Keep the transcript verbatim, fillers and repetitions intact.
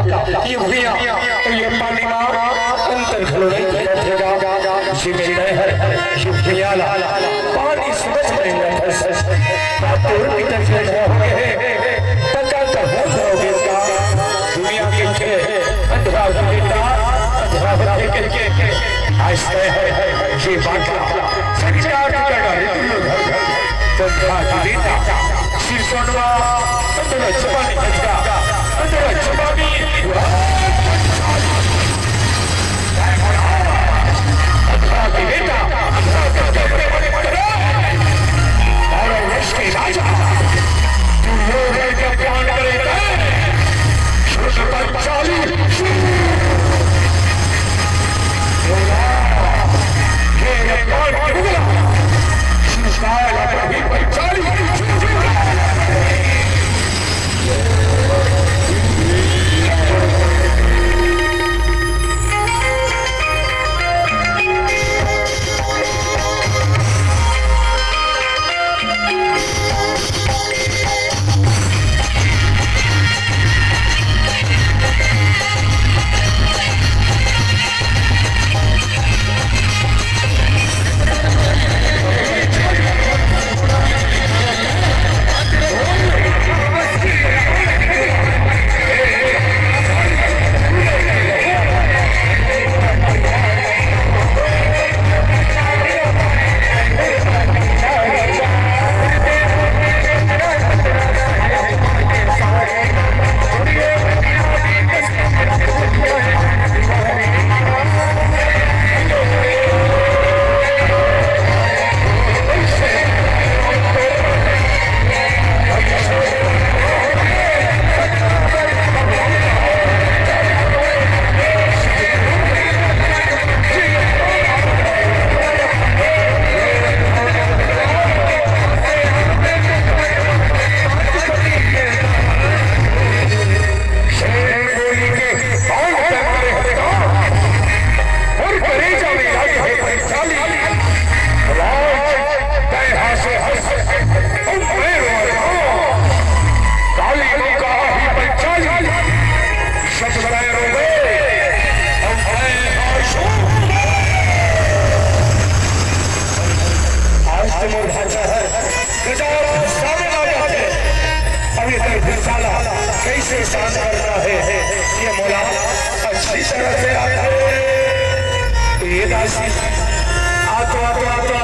ये भुइयां, ये पानी मा अंतर घलो नहीं दिखत हे गा। ये मिलना है, ये भुइयां ला पानी समझ नहीं आता। बात तो और भी तकलीफ हो गए, पता तो हो जाओगे का। दुनिया के अंधरा हो बेटा, अंधरा हो के आज तय है ये बात का। संचार कर डाले तुम लोग। पंखा की बेटा, सिरसोनवा, अंदर छुपाने का, अंदर छुपाने। पंखा की बेटा, और इसके राजा, तू लोग क्या प्लान करे थे? शुद्ध पंचाली, शुद्ध। आज तो मोर भांचा हर गजारा सामने आ जाते। अब ये कर गुस्सा ला कैसे शांत करना है, ये मोला अच्छी तरह से आता है। ये दासी, आ तो, आ तो, आ तो, आ तो।